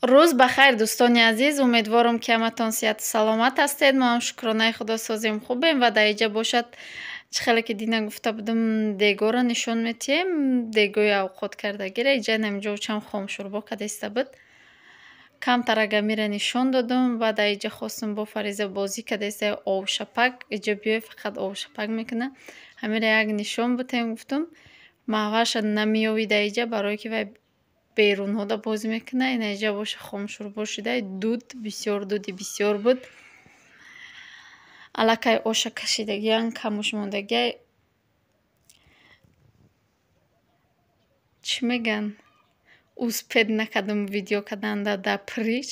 Рӯз ба хайр, дӯстони азиз. Умедворам, ки ҳаматон сиҳату саломат ҳастед. Мо ҳам, шукронаи Худо, созем, хубем. Ва дар инҷа бошад, чӣ хеле ки дина гуфта будам, дегоро нишон метиҳем, дегои авқот кардагира. Иҷа наминҷо чанд хомшӯрбо кадаиста буд, камтар агамира нишон додум. Ва дар инҷа хостум, бо Фариза бозӣ кадаиста, овшапак. Иҷа биёй, фақат овшапак мекуна. Ҳамира як нишон бутем, гуфтум. Маҳваша намеёвӣ дар инҷа, барое ки вай берунҳода бозӣ мекуна. Ина инҷа боша, хомшӯрбо шидай, дуд бисёр, дуди бисёр буд. Аллакай оша кашидагиян, камуш мондагиай. Чӣ мегӯянд, успеть накардам видео карданда дар прич.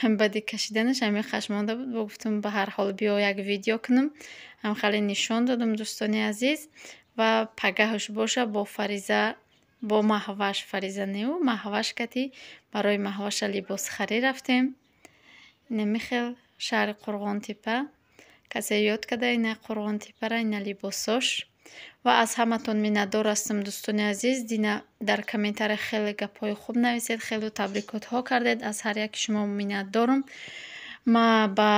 Ҳам баъди кашиданаш ҳамин хаш монда буд. Бо гуфтум, ба ҳар ҳол биё, як видео кунам. Ҳам хеле нишон додам, дӯстони азиз. Ва пагаҳаш боша, бо Фариза, бо Маҳваш, Фариза неу, Маҳваш кати барои Маҳваша либосхарӣ рафтем. Инамихел шаҳри Қурғонтепа. Касе ёд када, ина Қурғонтепара, ина либосош. Ва аз ҳаматон миннатдор ҳастам, дӯстони азиз. Дина дар комментария хеле гапҳои хуб нависед, хеле табрикотҳо кардед. Аз ҳар яки шумо миннатдорам. Ма ба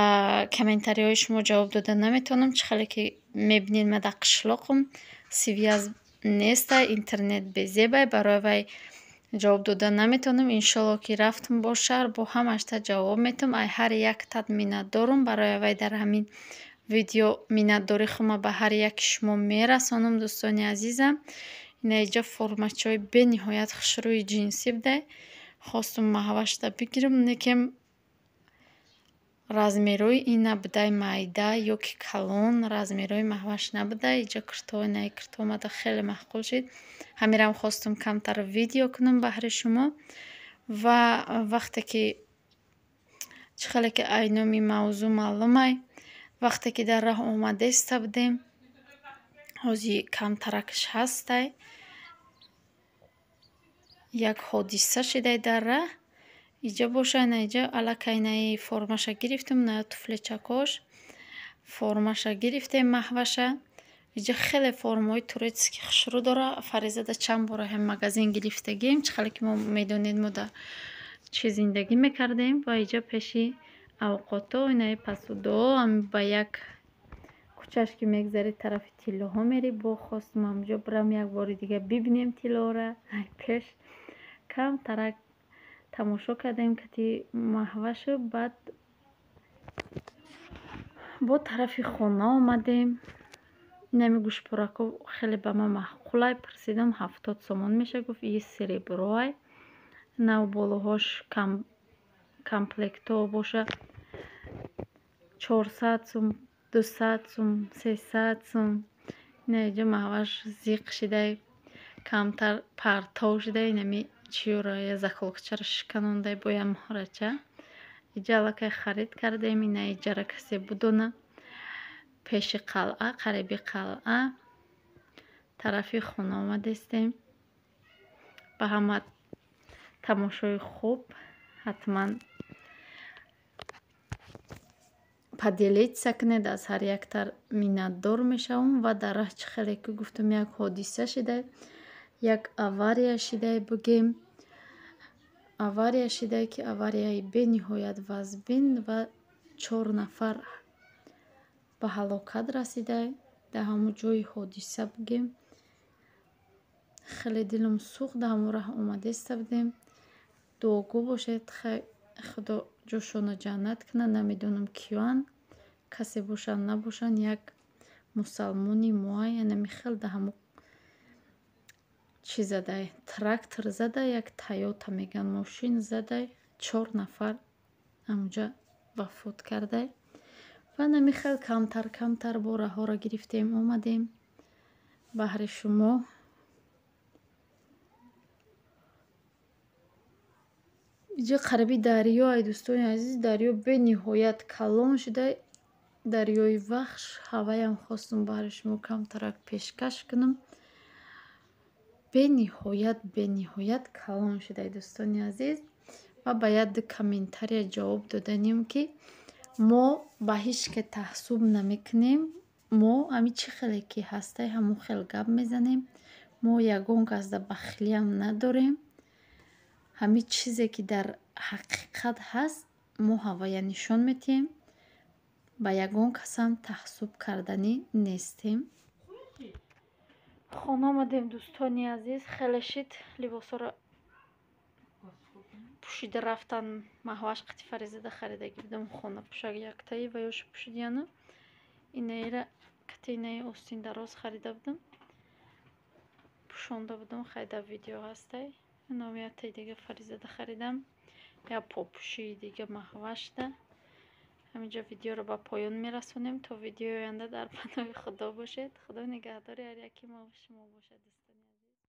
комментариҳои шумо ҷавоб дода наметавонам. Чӣ хеле ки мебинед, ма дар қишлоқам, связь нестай, интернет безебай, барои вай ҷавоб дода наметавонам. Иншолло, ки рафтам бо шаҳр, бо ҳамашта ҷавоб метавам. Ай ҳар яктат миннатдорам. Барои вай дар ҳамин видео миннатдории худро ба ҳар яки шумо мерасонам, дӯстони азизам. Ина иҷа формачаҳои бениҳоят хушрӯи ҷинсӣ будай. Хостум маҳвашта бигирам, лекин размерҳои ин набудай, майда ё ки калон размерҳои маҳваш набудай. Иҷа куртаҳо, инаи курта омада, хеле маъқул шид. Ҳамирам хостум камтар видео кунам баҳри шумо. Ва вақте ки, чӣ хеле ки ай номи мавзӯъ маълумай, вақте ки дар роҳ омадеста будем, ҳози камтаракш ҳастай, як ҳодиса шидай дар раҳ. Иҷа боша, ина иҷа аллакай инаи формаша гирифтем, на туфличакош формаша гирифтем, маҳваша. Иҷа хеле формаҳои турецкий хушрӯ дора. Фаризада чанд бора ҳам магазин гирифтагием. Чӣ хеле ки мо медонед, мо дар чӣ зиндагӣ мекардем. Ва иҷа пеши авқотҳо, инаи посудаҳо, ба як кӯчаш ки мегзарӣ, тарафи тиллоҳо мерӣ. Бо хостум ҳамҷо бирам, як бори дига бибинем тиллоро. Ай пеш камтарак тамошо кардем кати Маҳвашу, баъд бо тарафи хона омадем. Инами гӯшпорако хеле ба ман маъқулай. Пурсидам, 70 сомон меша, гуфт. И сереброай. Нав болоҳош комплектҳо боша, 400 сум, 200 сум, 300 сум. Ина иҷа Маҳваш зиқ шидай, камтар партов шидай. Инами чиёро, я заколкачаро шиканондай бо як муҳрача. Иҷа аллакай харид кардем. Ина иҷара касе будона, пеши қалъа, қариби қалъа, тарафи хона омадестем. Ба ҳама тамошои хуб. Ҳатман поделиться кунед, аз ҳар яктар миннатдор мешавам. Ва дар раҳ, чӣ хеле ки гуфтам, як ҳодиса шидай, як авария шидай, бигем, авария шидай, ки аварияи бениҳоят вазбин, ва чор нафар ба ҳалокат расидай дар ҳамон ҷои ҳодиса, бигем. Хеле дилам сӯхт. Дар ҳамон раҳ омадеста будем. Дуогӯ бошед, Худо ҷошонро ҷаннат кунад. Намедонам, киёанд, касе бошанд, набошанд, як мусалмони муайянами хел дар ҳамон чӣ задай, трактор зада, як Тойота мегӯянд, мошин задай, чор нафар ҳамонҷа вафот кардай. Ва нами хел камтар камтар бо раҳҳоро гирифтем, омадем баҳри шумо. Иҷа қариби дарё ай, дӯстони азиз. Дарё бениҳоят калон шуда, дарёи Вахш. Ҳаваям хостум баҳри шумо камтарак пешкаш кунам. Бениҳоят, бениҳоят калон шуда, дӯстони азиз. Ва ба як ду комментария ҷавоб доданем, ки мо ба ҳеҷ ке таҳсуб намекунем. Мо ҳамин чӣ хеле ки ҳастай, ҳамон хел гап мезанем. Мо ягон касда бахилиам надорем. Ҳамин чизе ки дар ҳақиқат ҳаст, мо ҳавая нишон медиҳем, ба ягон касам таҳсуб карданӣ нестем. Хона омадем, дӯстони азиз, хеле шид, либосҳоро пӯшида рафтан. Маҳваш қати Фаризада харидагӣ будам хона пӯшак, яктаи ва ёшо пӯшидияну инаира кати инаи остин дароз харида будам, пӯшонда будам, хайда видео ҳастай. Номиятаи дига Фаризада харидам, як попӯшии дига Маҳвашда. Ҳаминҷо видеоро ба поён мерасонем. То видеои оянда дар паноҳи Худо бошед. Худо нигаҳдори ҳар яки мо шумо бошад.